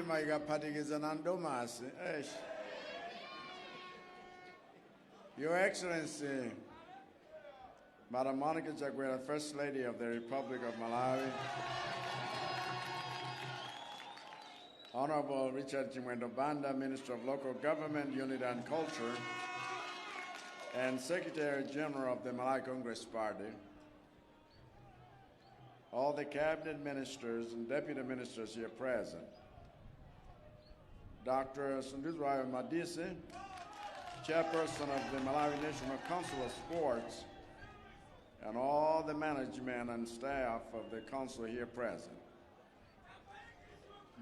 Nkhima ikaphatikizana ndomasi. Eish. Your Excellency, Madam Monica Chakwera, First Lady of the Republic of Malawi, Honorable Richard Chimwendo Banda, Minister of Local Government, Unity and Culture, and Secretary General of the Malawi Congress Party, all the cabinet ministers and deputy ministers here present, Dr. Sunduzwayo Madise, Chairperson of the Malawi National Council of Sports, and all the management and staff of the council here present.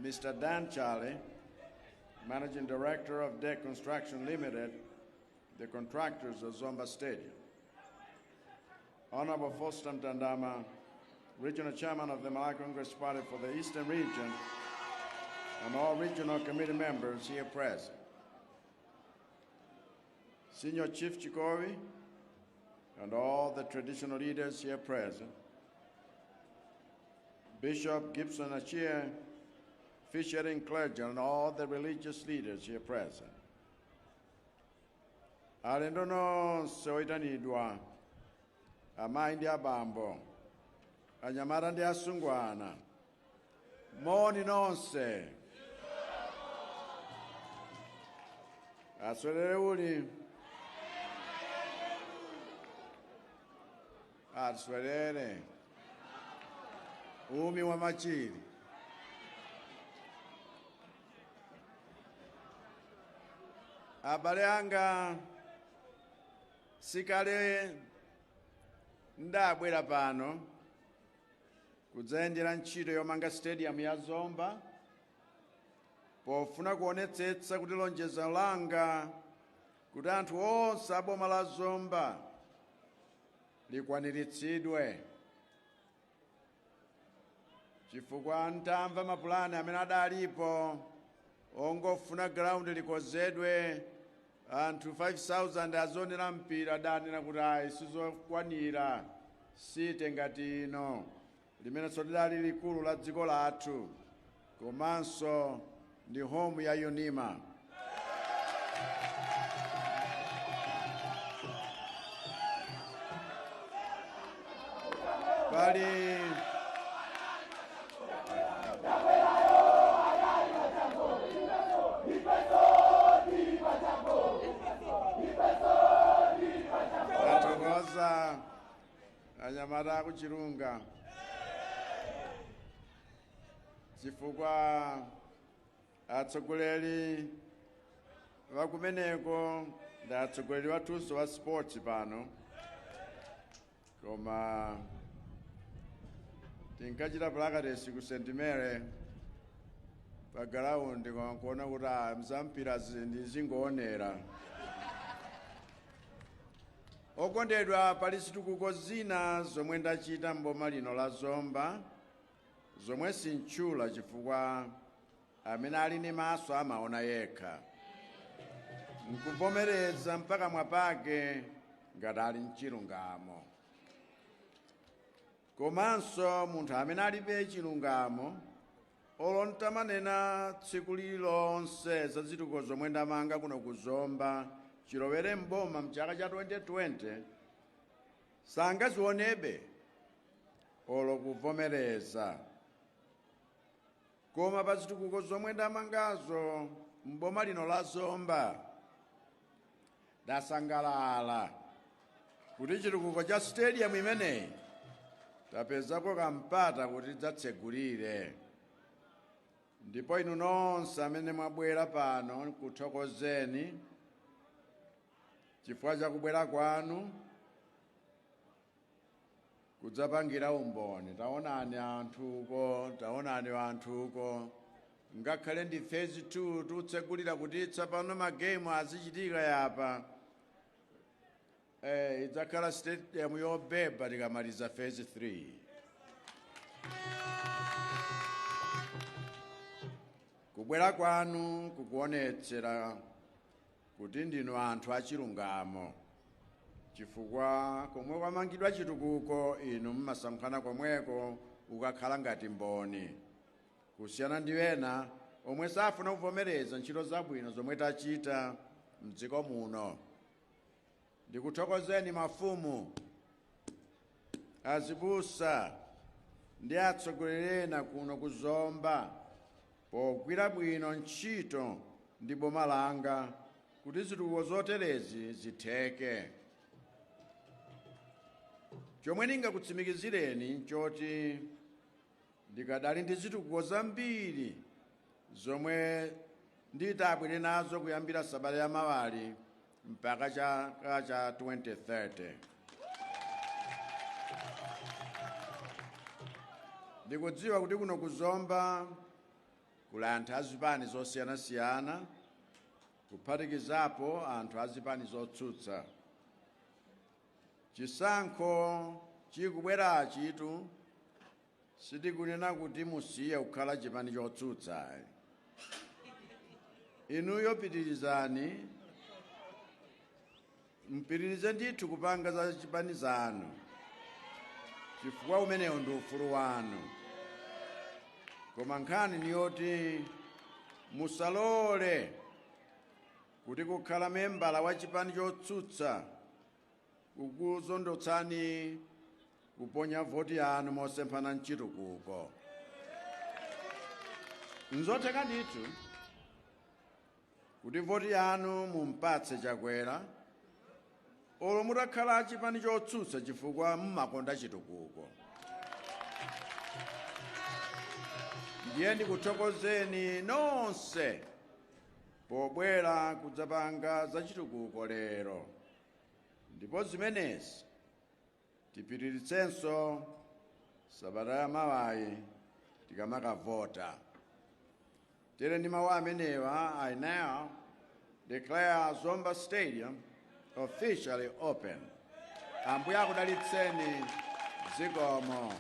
Mr. Dan Charlie, Managing Director of Deck Construction Limited, the contractors of Zomba Stadium. Honorable Foster Mtandama, Regional Chairman of the Malawi Congress Party for the Eastern Region, and all regional committee members here present. Senior Chief Chikowi, and all the traditional leaders here present. Bishop Gibson Achia, officiating clergy, and all the religious leaders here present. Alendo nonse oyitanidwa, amayi ndi abambo, anyamata ndi asungwana, moni nonse. Aswelere uli aswelere umi wa machiri. Abale anga, sikale ndabwera pano kudzayendera ntchito yomanga stadium ya Zomba pofuna kuonetsetsa kuti lonjezo langa kuti anthu onse a boma la Zomba likwaniritsidwe, chifukwa ntamva mapulani amene adalipo ongofuna ground likozedwe, anthu 5000 azionera mpira, adanena kuti ayi, sizokwanira site ngati ino limenenso lidali likulu la dziko lathu komanso ndi home ya UNIMA. Pali tathokoza anyamata akuchilunga chifukwa atsogoleri vakumeneko ndi atsogoleri wathunso wa sports pano, koma tinkachita practice ku St Mary pa ground, koma nkuona kuti mzampira ndizingoonera. Okondedwa, pali zitukuko zina zomwe ndachita mboma lino la Zomba zomwe sintchula chifukwa amene ali ndi maso amaona yekha nkuvomereza mpaka mwapake ngati ali mchilungamo. Komanso munthu amene alibe chilungamo, olo ntamanena tsiku lililonse za zitukuko zomwe ndamanga kuno ku Zomba chilowere mboma mchaka cha 2020, sangazionebe olo kuvomereza. Koma pa zitukuko zomwe ndamangazo mboma lino la Zomba, ndasangalala kuti chitukuko cha stadium imeneyi tapezako kampata kuti tidzatsegulire. Ndipo inu nonse amene mwabwera pano, kuthokozeni chifukwa cha kubwera kwanu kudzapangira umboni. Taonani anthuko, taonani anthuko, ngakhale ndi phase 2 tutsegulira kuti tsopano magemu azichitika yapa. Idzakhala stadium yobeba tikamaliza phase 3. Kubwera kwanu kukuonetsera kuti ndinu anthu achilungamo, chifukwa komwe kwamangidwa chitukuko inu mmasonkhana komweko ukakhala ngati mboni, kusiyana ndi ena Omwe safuna kuvomereza ntchito zabwino zomwe tachita mdziko muno. Ndikuthokozeni mafumu, azibusa ndi atsogoleri ena kuno ku Zomba pogwira bwino ntchito ndi boma langa kuti zitukuko zoterezi zitheke. Chomwe ndingakutsimikizireni nchoti ndikadali ndi zitukuko zambiri zomwe nditabwere nazo kuyambira sabata ya mawali mpaka chaka cha 2030. Ndikudziwa kuti kuno ku Zomba kuli anthu azipani zosiyanasiyana, kuphatikizapo anthu azipani zotsutsa. Chisankho chikubwerachitu sitikunena kuti musiye kukhala chipani chotsutsa. Inuyo pitirizani, mpitirize ndithu kupanga za chipani zanu, chifukwa umenewo ndi ufulu wanu. Koma nkhani ni yoti musalole kuti kukhala membala wa chipani chotsutsa kukuzondotsani kuponya voti yanu mosemphana mchitukuko. Nzotheka ndithu kuti voti yanu mumpatse Chakwera olo mutakhala chipani chotsutsa, chifukwa mmakonda chitukuko. Ndiye ndikuthokozeni nonse pobwera kudzapanga za chitukuko lero, ndipo zimenezi tipitiritsenso sabata ya mawayi tikamakavota. Tere ndi mawu amenewa, I now declare Zomba Stadium officially open. Ambuye akudalitseni. Zikomo.